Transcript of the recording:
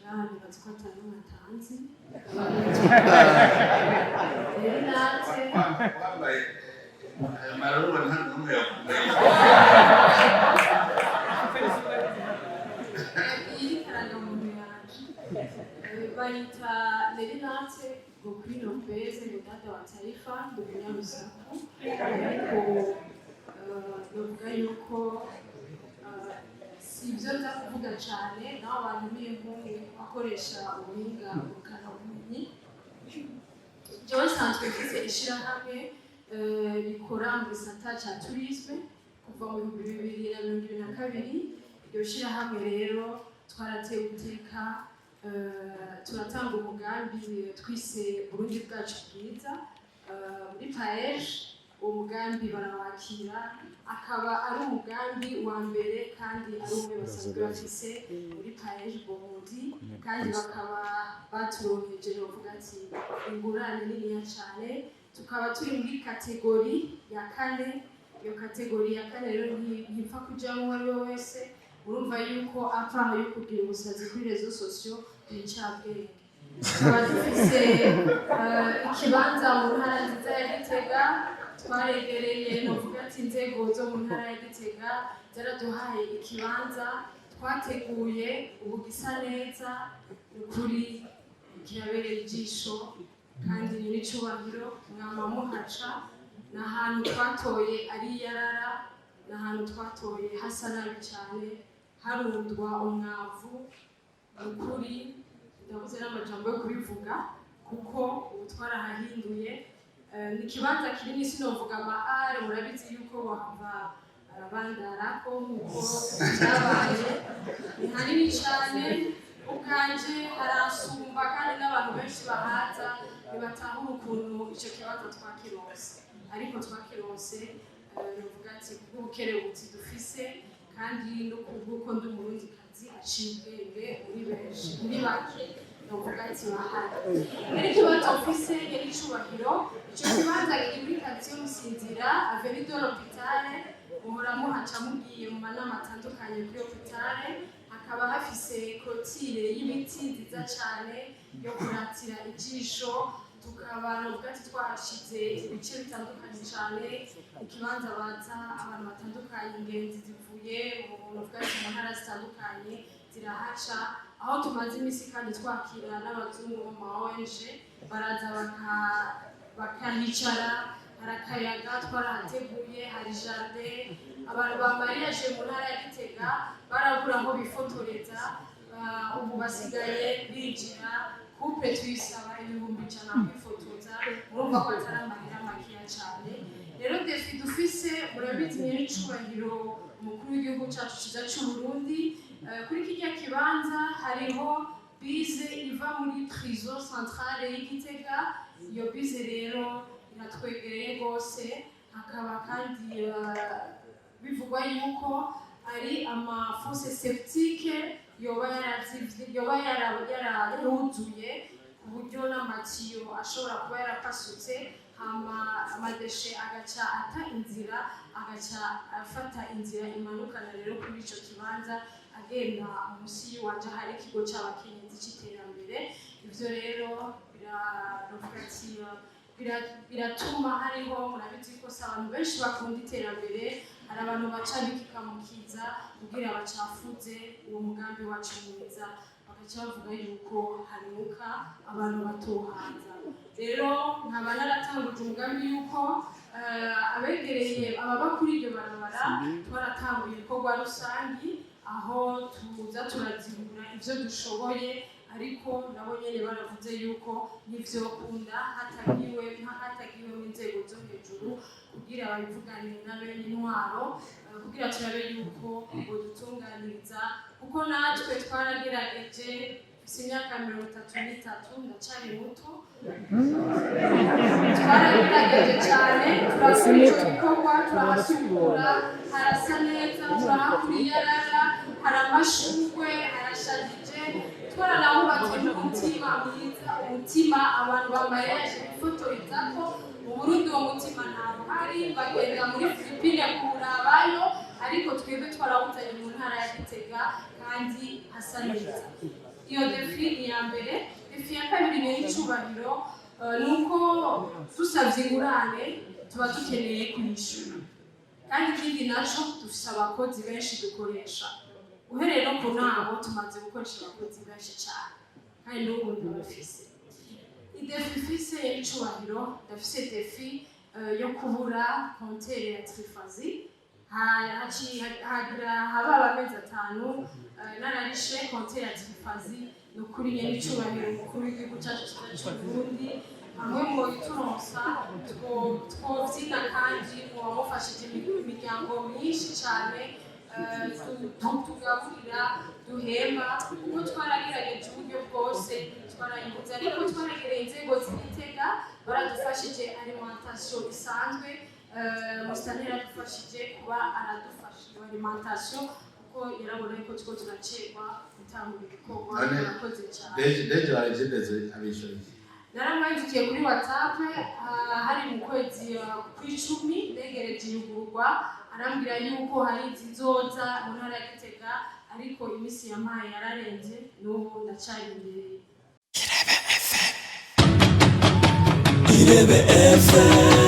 Ngaha nibaza ko atari umwe atanzi. Rero natwe Wambaye ayo mararura, nta n'umwe yakumenya. Iyi ni karangamuntu yanje. Bayita Nelinate ngo kuri Lopez, ngo dada wa taifa, ndi umunyarusaku, ariko bavuga yuko si ibyo nza kuvuga cyane. Naho abantu nk'ubu akoresha ubuhinga ngurukanabumenyi, jewe nsanzwe mfise ishirahamwe rikora mu gisata ca tourisme kuva mu 2022. Iryo shirahamwe rero twaratewe iteka, turatanga umugambi twise Burundi bwacu bwiza muri PAEEJ. Uwo mugambi barawakira, akaba ari umugambi wa mbere kandi ari umwe basanzwe bafise muri PAEEJ Burundi, kandi bakaba baturonkeje, bavuga ati ingurane niniya cyane. Tukaba turi muri catégorie ya kane. Iyo catégorie ya kane rero ntipfa kujyamo uwo ari we wese. Urumva yuko apfa yo kugira ubusazi kuri réseaux sociaux ni incabwenge. Tukaba dufise ikibanza mu ntara nziza ya Gitega. Twaregereye, novuga ati inzego zo mu ntara ya Gitega zaraduhaye ikibanza twateguye ubu gisa neza. Ni ukuri kirabereye ijisho kandi ni n'icubahiro mwama muhaca. Ni ahantu twatoye ari iyarara, ni ahantu twatoye hasa nabi cyane, harundwa umwavu. Ni ukuri ndabuze n'amajambo yo kubivuga, kuko ubu twarahahinduye. Ni ikibanza kinini, sinovuga ama are, murabizi yuko wahava arabandarako nk'uko byabaye. Ni hanini cyane, ubwanje haransumba, kandi n'abantu benshi bahaza ntibatahura ukuntu icyo kibanza twakironse, ariko twakironse, novuga ati kubw'ubukerebutsi dufise kandi no kubw'uko ndi Umurundikazi aciye ubwenge muri benshi, muri bake novuga ati bahari. Rero ikibanza ufise yari icubahiro, ico kibanza kiri muri quartier Musinzira, avenue de l'Hôpital. Muhora muhaca mugiye mu manama atandukanye kuri hôpital. Hakaba hafise clôture y'ibiti nziza cane yo kuratira ijisho. Tukaba novuga ati twahashize ibice bitandukanye cane. Ikibanza baza abantu batandukanye, ingenzi zivuye mu, novuga ati mu ntara zitandukanye zirahaca, aho tumaze iminsi kandi twakira n'abazungu mu ma ONG, baraza bakahicara, hari akayaga, twarahateguye, hari jardin. Abantu ba mariage mu ntara ya Gitega barabura aho bifotoreza, ubu basigaye binjira, couple tuyisaba 100,000 kwifotoza. Murumva ko atari amahera makeya cyane. Rero défi dufise, murabizi nyir'icubahiro umukuru w'igihugu cyacu cyiza cy'u Burundi, kuri kirya kibanza hariho bise iva muri prison centrale y'Igitega. Iyo bise rero iratwegereye rwose. Hakaba kandi bivugwa yuko ari ama fosses septiques yoba yarazivye, yoba yaruzuye, ku buryo n'amatiyo ashobora kuba yarapasutse, hama ama déchets agaca ata inzira, agaca afata inzira imanukana rero kuri ico kibanza, agenda munsi y'iwanje hari ikigo c'abakenyezi c'iterambere. Ivyo rero biravuga ati biratuma hariho, murabizi ko si abantu benshi bakunda iterambere, hari abantu baca bikikamukiza kugira bacafuze uwo mugambi wacu mwiza, bagaca bavuga yuko hanuka abantu batohaza. Rero nkaba naratanguje umugambi yuko abegereye ababa kuri iryo barabara, twaratanguye ibikorwa rusangi aho tuza turazibura ivyo dushoboye, ariko nabo nyene baravuze yuko ntivyokunda hatagiwe mu nzego zo hejuru kugira babivugane na bene intwaro, kugira turabe yuko bodutunganiriza, kuko natwe twaragerageje. Mfise imyaka 33, ndacari muto. Twaragerageje cyane, turakora ico gikorwa, turahasukura, harasa neza, turahakura iyarara, hari amashurwe, harashajije, twaranahubatse n'umutima mwiza, umutima abantu bambaye bifotorezako. Mu Burundi uwo mutima ntawo uhari, bagenda muri Filipine kuwurabayo, ariko twebwe twarawuzanye mu ntara ya Gitega kandi hasa neza. Iyo défi ni iya mbere. Défi ya kabiri ni iy'icubahiro, ni uko dusabye ingurane tuba dukeneye kuyishyura, kandi ikindi naco dufise abakozi benshi dukoresha. Uhereye no ku ntango tumaze gukoresha abakozi benshi cyane, kandi n'ubu ndabafise. I défi mfise y'icubahiro, ndafise défi yo kubura compteur ya triphasé. Hagira hababa amezi 5 nararishe compteur ya triphasé. Ni ukuri nyene, icubahiro umukuru w'igihugu cyacu cyiza c'Uburundi, hamwe mu ituronsa twovyina, kandi muba mufashije imiryango myinshi cyane tugaburira, duhemba, kuko twaragerageje uburyo bwose twarayibuze, ariko twaragereye inzego z'Igitega baradufashije alimentation isanzwe. Musitani yaradufashije kuba aradufasha iyo alimentation, kuko yarabona yuko turiko turacerwa gutangura ibikorwa. Murakoze cyane. DG wa Regideso abishyura iki? Naramwandikiye kuri WhatsApp, hari mu kwezi kw'icumi ndegereje iyugururwa, arambwira yuko hari izizoza mu ntara ya Gitega, ariko iminsi yampaye yararenze, n'ubu ndacarindiriye. Irebe FM.